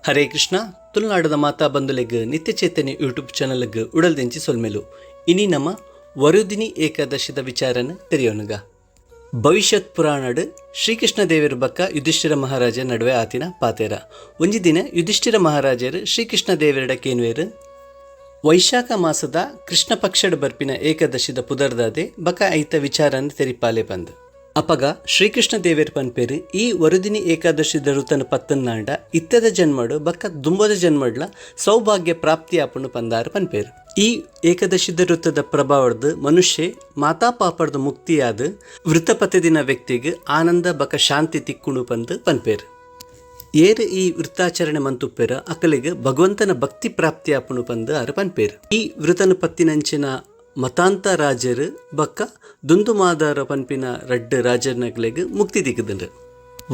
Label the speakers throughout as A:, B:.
A: Hare Krishna. ತುಳುನಾಡದ ಮಾತಾ ಬಂಧುಲೆಗ್ ನಿತ್ಯ ಚೈತನ್ಯ YouTube ಚಾನಲ್ಗ್ ಉಡಲ್ದಿಂಚಿ ಸೊಲ್ಮೆಲು. ಇನಿ ನಮ ವರುದಿನಿ ಏಕಾದಶಿದ ವಿಚಾರನ ತೆರಿಯೋನುಗ. ಭವಿಷ್ಯತ್ ಪುರಾಣಡ್ ಶ್ರೀಕೃಷ್ಣ ದೇವರ ಬಕ್ಕ ಯುಧಿಷ್ಠಿರ ಮಹಾರಾಜ ನಡುವೆ ಆತಿನ ಪಾತೇರ. ಒಂಜಿ ದಿನ ಯುಧಿಷ್ಠಿರ ಮಹಾರಾಜರು ಶ್ರೀಕೃಷ್ಣ ದೇವರಡ ಕೇನುವೇರು, ವೈಶಾಖ ಮಾಸದ ಕೃಷ್ಣ ಪಕ್ಷಡ್ ಬರ್ಪಿನ ಏಕಾದಶಿದ ಪುದರ್ದಾದೆ ಬಕ ಐತ ವಿಚಾರನ್ ತೆರಿಪಾಲೆ ಬಂದ್. ಅಪಗ ಶ್ರೀಕೃಷ್ಣ ದೇವೇರ್ ಪನ್ಪೇರು, ಈ ವರುದಿನಿ ಏಕಾದಶಿ ಋತನ ಪತ್ತನ್ನಾಂಡ ಇತ್ತದ ಜನ್ಮಡು ಬಕ್ಕ ದುಂಬದ ಜನ್ಮಡ್ಲ ಸೌಭಾಗ್ಯ ಪ್ರಾಪ್ತಿ ಆಪುಂಡು ಪಂದಾರು ಪನ್ಪೇರು. ಈ ಏಕಾದಶಿದ ಋತದ ಪ್ರಭಾವದ ಮನುಷ್ಯ ಮಾತಾ ಪಾಪರ್ದ ಮುಕ್ತಿಯಾದ ವೃತಪತಿದಿನ ವ್ಯಕ್ತಿಗೆ ಆನಂದ ಬಕ ಶಾಂತಿ ತಿಕ್ಕುಣು ಪಂದು ಪನ್ಪೇರು. ಏರು ಈ ವೃತ್ತಾಚರಣೆ ಮಂತುಪ್ಪೇರ ಅಕಲಿಗೆ ಭಗವಂತನ ಭಕ್ತಿ ಪ್ರಾಪ್ತಿ ಆಪುಣು ಪಂದು ಆರು ಪನ್ಪೇರು. ಈ ವೃತನ ಪತ್ತಿನಂಚಿನ ಮತಾಂತ ರಾಜರು ಬಕ್ಕ ದುಂದುಮಾದಾರ ಪನ್ಪಿನ ರಡ್ಡು ರಾಜರ್ನಗಲೆಗ್ ಮುಕ್ತಿ ದಿಕ್ಕುದುಂಡು.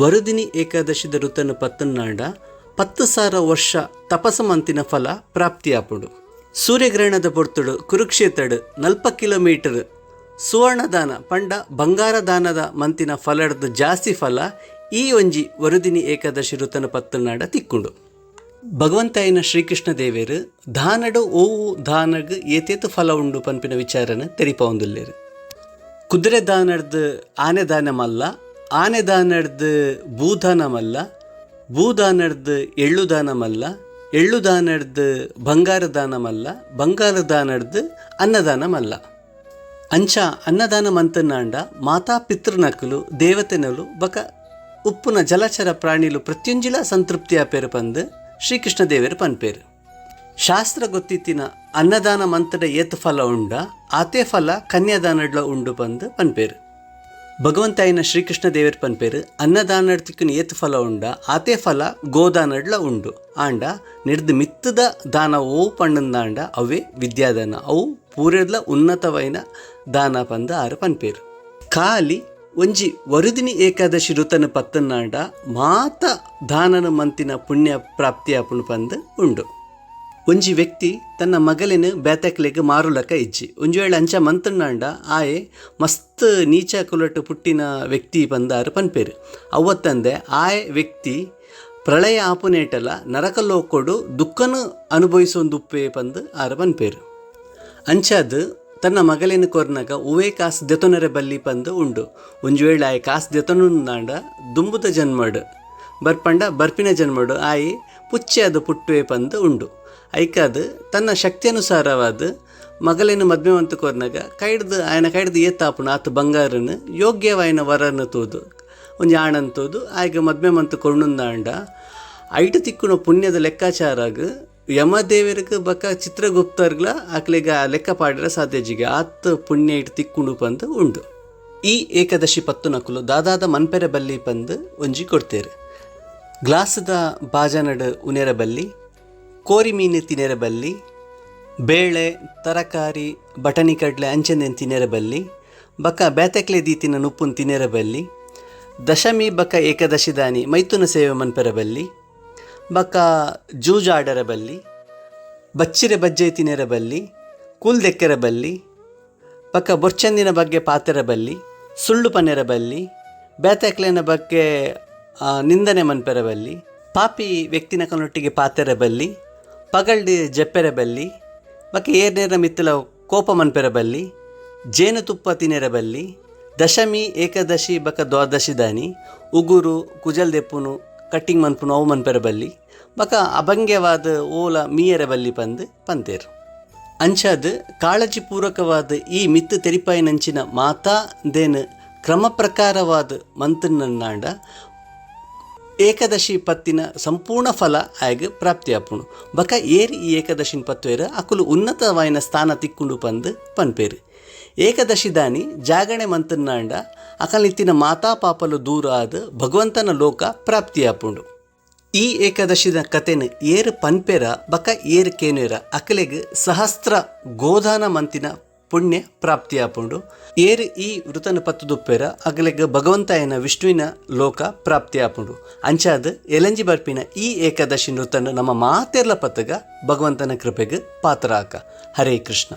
A: ವರುದಿನಿ ಏಕಾದಶಿದ ಋತನ ಪತ್ತನ್ನಾಂಡ 10,000 ವರ್ಷ ತಪಸ ಮಂತಿನ ಫಲ ಪ್ರಾಪ್ತಿಯಾಪುಂಡು. ಸೂರ್ಯಗ್ರಹಣದ ಪೊರ್ತುಡು ಕುರುಕ್ಷೇತ್ರಡು 40 ಕಿಲೋಮೀಟರ್ ಸುವರ್ಣದಾನ ಪಂಡ ಬಂಗಾರ ದಾನದ ಮಂತಿನ ಫಲಡ್ದು ಜಾಸ್ತಿ ಫಲ ಈ ಒಂಜಿ ವರುದಿನಿ ಏಕಾದಶಿ ಋತನ ಪತ್ತನ್ನಾಂಡ ತಿಕ್ಕುಂಡು. ಭಗವಂತಾಯನ ಶ್ರೀಕೃಷ್ಣ ದೇವೇರು ದಾನಡು ಓವು ದಾನಗ್ ಏತೇತು ಫಲ ಉಂಡು ಪನ್ಪಿನ ವಿಚಾರನ ತೆರಿಪೌಂದುಲ್ಲೇರು. ಕುದುರೆ ದಾನಡ್ದು ಆನೆ ದಾನ ಮಲ್ಲ, ಆನೆ ದಾನಡ್ದು ಭೂದಾನ ಮಲ್ಲ, ಭೂದಾನಡ್ದು ಎಳ್ಳು ದಾನ ಮಲ್ಲ, ಎಳ್ಳು ದಾನಡ್ದು ಬಂಗಾರ ದಾನ ಮಲ್ಲ, ಬಂಗಾರ ದಾನಡ್ದು ಅನ್ನದಾನ ಮಲ್ಲ. ಅಂಚ ಅನ್ನದಾನ ಮಂತನಾಂಡ ಮಾತಾ ಪಿತೃನಕಲು ದೇವತೆನಲು ಬಕ ಉಪ್ಪುನ ಜಲಚರ ಪ್ರಾಣಿಲು ಪ್ರತ್ಯಂಜಿಲ ಸಂತೃಪ್ತಿ ಆಪೇರು ಪಂದು ಶ್ರೀಕೃಷ್ಣ ದೇವರು ಪನ್ಪೇರು. ಶಾಸ್ತ್ರ ಗೊತ್ತಿತ್ತಿನ ಅನ್ನದಾನ ಮಂತ್ರದ ಏತ್ ಫಲ ಉಂಡ ಆತೇ ಫಲ ಕನ್ಯಾದಾನಡ್ಲ ಉಂಡು ಪಂದು ಪನ್ಪೇರು. ಭಗವಂತಾಯನ ಶ್ರೀಕೃಷ್ಣ ದೇವರು ಪನ್ಪೇರು, ಅನ್ನದಾನಡ್ತಿಕ್ಕನ ಏತ್ ಫಲ ಉಂಡ ಆತೇ ಫಲ ಗೋದಾನಡ್ಲ ಉಂಡು. ಆಂಡ ನಿರ್ದು ಮಿತ್ತದ ದಾನ ಓ ಪಣ್ಣಂದಾಂಡ ಅವೇ ವಿದ್ಯಾದಾನ, ಅವು ಪೂರೆಡ್ಲ ಉನ್ನತವೈನ ದಾನ ಪಂದು ಆರು ಪನ್ಪೇರು. ಖಾಲಿ ಒಂಜಿ ವರುದಿನಿ ಏಕಾದಶಿ ಋತನ ಪತ್ತನ್ನಾಂಡ ಮಾತ ದಾನನ ಮಂತಿನ ಪುಣ್ಯ ಪ್ರಾಪ್ತಿ ಆಪುಂಡು ಪಂದು ಉಂಡು. ಒಂಜಿ ವ್ಯಕ್ತಿ ತನ್ನ ಮಗಲಿನ ಬೇತಕ್ಲೆಗ್ ಮಾರುಲಕ ಇಜ್ಜಿ. ಒಂಜಿ ವೇಳೆ ಅಂಚ ಮಂತನ್ನಾಂಡ ಆಯೆ ಮಸ್ತ್ ನೀಚ ಕುಲಟ್ ಪುಟ್ಟಿನ ವ್ಯಕ್ತಿ ಪಂದಾರು ಪನ್ಪೇರು. ಅವತ್ತಂದೆ ಆಯೆ ವ್ಯಕ್ತಿ ಪ್ರಳಯ ಆಪುನೇಟಲ ನರಕಲೋಕೊಡು ದುಃಖನು ಅನುಭವಿಸೊಂದುಪ್ಪೆ ಪಂದು ಆರು ಪನ್ಪೇರು. ಅಂಚಾದ್ ತನ್ನ ಮಗಲಿನ ಕೊರ್ನಗ ಉವೇ ಕಾಸು ದೆತೊನರೆ ಬಲ್ಲಿ ಪಂದು ಉಂಡು. ಒಂಜಿ ವೇಳೆ ಆಯೆ ಕಾಸು ದೆತೊನುಂದಾಂಡ ದುಂಬುದ ಜನ್ಮಡು ಬರ್ಪಂಡ ಬರ್ಪಿನ ಜನ್ಮಡು ಆಯಿ ಪುಚ್ಚೆ ಅದು ಪುಟ್ಟುವೆ ಪಂದು ಉಂಡು. ಐಕಾದ್ ತನ್ನ ಶಕ್ತಿಯನುಸಾರವಾದ ಮಗಲಿನ ಮದ್ಮೆವಂತ ಕೊರ್ನಗ ಕೈಡ್ದು ಆಯನ ಕೈಡ್ದು ಏತಾಪುಣ ಆತ ಬಂಗಾರನು ಯೋಗ್ಯವಾಯಿನ ವರನ್ನು ತೂದು ಒಂಜಿ ಆಣನ್ ತೂದು ಆಯ್ಗ ಮದ್ಮೆ ಮಂತು ಕೊಂಡುಂದಾಂಡ ಐಟು ತಿಕ್ಕುನ ಪುಣ್ಯದ ಲೆಕ್ಕಾಚಾರಾಗ ಯಮದೇವರಿಗೆ ಬಕ್ಕ ಚಿತ್ರಗುಪ್ತರ್ಗ್ಲ ಆಕ್ಲೆಗ ಲೆಕ್ಕ ಪಾಡಿರ ಸಾಧ್ಯಜಿಗೆ ಆತ್ ಪುಣ್ಯ ಇಟ್ಟು ತಿಕ್ಕುಂಡು ಪಂದು ಉಂಡು. ಈ ಏಕಾದಶಿ ಪತ್ತು ನಕುಲು ದಾದಾದ ಮನ್ಪೆರೆ ಬಲ್ಲಿ ಪಂದು ಒಂಜಿ ಕೊಡ್ತೇರು. ಗ್ಲಾಸದ ಬಾಜನಡ್ ಉನೆರ ಬಲ್ಲಿ, ಕೋರಿ ಮೀನು ತಿನೆರ ಬಲ್ಲಿ, ಬೇಳೆ ತರಕಾರಿ ಬಟನಿ ಕಡಲೆ ಅಂಚೆಂದೆನ್ ತಿನೆರ ಬಲ್ಲಿ, ಬಕ್ಕ ಬೇತೆಕ್ಲೆ ದೀತಿನ ನುಪ್ಪುನ್ ತಿನೆರ ಬಲ್ಲಿ, ದಶಮಿ ಬಕ್ಕ ಏಕಾದಶಿ ದಾನಿ ಮೈಥುನ ಸೇವೆ ಮನ್ಪೆರ ಬಲ್ಲಿ, ಬಕ್ಕ ಜೂಜಾಡರ ಬಲ್ಲಿ, ಬಚ್ಚಿರೆ ಬಜ್ಜೆ ತಿನೆರ ಬಲ್ಲಿ, ಕೂಲ್ದೆಕ್ಕೆರ ಬಲ್ಲಿ, ಬಕ್ಕ ಬೊರ್ಚಂದಿನ ಬಗ್ಗೆ ಪಾತೆರ ಬಲ್ಲಿ, ಸುಳ್ಳು ಪನೆರ ಬಲ್ಲಿ, ಬೇತೆಕ್ಲೆನ ಬಗ್ಗೆ ನಿಂದನೆ ಮನ್ಪೆರ ಬಲ್ಲಿ, ಪಾಪಿ ವ್ಯಕ್ತಿನ ಕನೊಟ್ಟಿಗೆ ಪಾತೆರ ಬಲ್ಲಿ, ಪಗಲ್ಡಿ ಜಪ್ಪೆರ ಬಲ್ಲಿ, ಬಕ್ಕ ಏರ್ನೇರ ಮಿತ್ತಲ ಕೋಪ ಮನ್ಪೆರ ಬಲ್ಲಿ, ಜೇನುತುಪ್ಪ ತಿನೆರ ಬಲ್ಲಿ, ದಶಮಿ ಏಕಾದಶಿ ಬಕ್ಕ ದ್ವಾದಶಿ ದಾನಿ ಉಗುರು ಕುಜಲ್ ದೆಪ್ಪುನು ಕಟ್ಟಿಂಗ್ ಮನ್ಪುನು ಅವು ಮನ್ಪೆರ ಬಲ್ಲಿ, ಬಕ ಅಭಂಗ್ಯವಾದ ಓಲ ಮೀಯರ ಬಲ್ಲಿ ಪಂದು ಪಂತೇರು. ಅಂಚಾದ್ ಕಾಳಜಿ ಪೂರಕವಾದ ಈ ಮಿತ್ತು ತೆರಿಪಾಯಿನಂಚಿನ ಮಾತಾ ದೇನು ಕ್ರಮ ಪ್ರಕಾರವಾದ ಮಂತನ್ನಾಂಡ ಏಕಾದಶಿ ಪತ್ತಿನ ಸಂಪೂರ್ಣ ಫಲ ಆಯಗ್ ಪ್ರಾಪ್ತಿಯಾಪುಂಡು. ಬಕ ಏರ್ ಈ ಏಕಾದಶಿನ ಪತ್ವೇರು ಅಕುಲು ಉನ್ನತವಾಯಿನ ಸ್ಥಾನ ತಿಕ್ಕುಂಡು ಪಂದು ಪನ್ಪೇರು. ಏಕಾದಶಿ ದಾನಿ ಜಾಗಣೆ ಮಂತನ್ನಾಂಡ ಅಕಲಿತ್ತಿನ ಮಾತಾ ಪಾಪಲು ದೂರ ಆದ ಭಗವಂತನ ಲೋಕ ಪ್ರಾಪ್ತಿಯಾಪುಂಡು. ಈ ಏಕಾದಶಿದ ಕತೆನ ಏರು ಪನ್ಪೇರ ಬಕ ಏರು ಕೇನೇರ ಅಕಲೆಗ್ ಸಹಸ್ರ ಗೋದಾನ ಮಂತಿನ ಪುಣ್ಯ ಪ್ರಾಪ್ತಿಯಾಪುಂಡು. ಏರು ಈ ವೃತನ ಪತ್ತುದುಪ್ಪೇರ ಅಗಲೆಗ್ ಭಗವಂತಾಯನ ವಿಷ್ಣುವಿನ ಲೋಕ ಪ್ರಾಪ್ತಿಯಾಪುಂಡು. ಅಂಚಾದ್ ಎಲಂಜಿ ಬರ್ಪಿನ ಈ ಏಕಾದಶಿ ನೃತನ ನಮ್ಮ ಮಾತೆರ್ಲ ಪತ್ತಗ ಭಗವಂತನ ಕೃಪೆಗೆ ಪಾತ್ರ ಆಕ. ಹರೇ ಕೃಷ್ಣ.